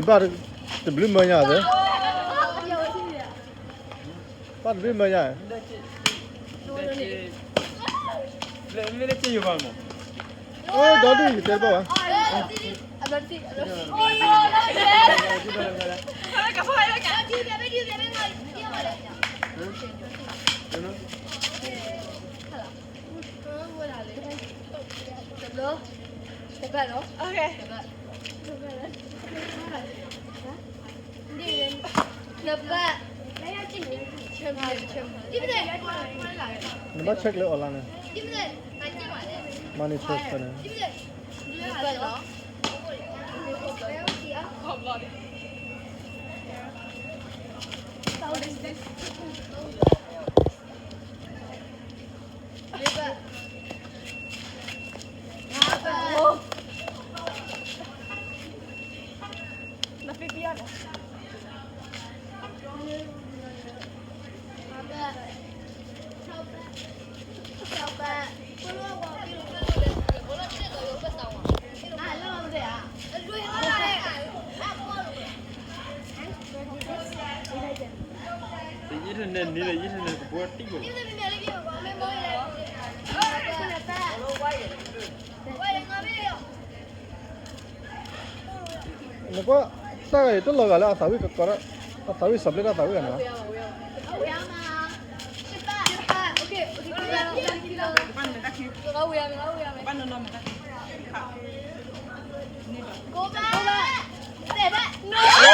ဘၣ်တဘျုးမၢညါသ့, ဘၣ်တဘျုးမၢညါ, ဒီဒူၣ်ယတဲဘၣ်ဝဲ, တဘၣ်, နဘၣ် check လၢ online န့ၣ်, money transfer န့ၣ်, internet န့ၣ် internet ကဘီတံၢ်ဘၣ်, နကွၢ်, တၢ်ဂၤအံၤတလီၤဂာ်လၢအသးဝံၣ်ကကီး, အသးဝံၣ်စီၤပျ့တၢ်သးဝံၣ်ဂၤန့ၣ်, ဘၣ်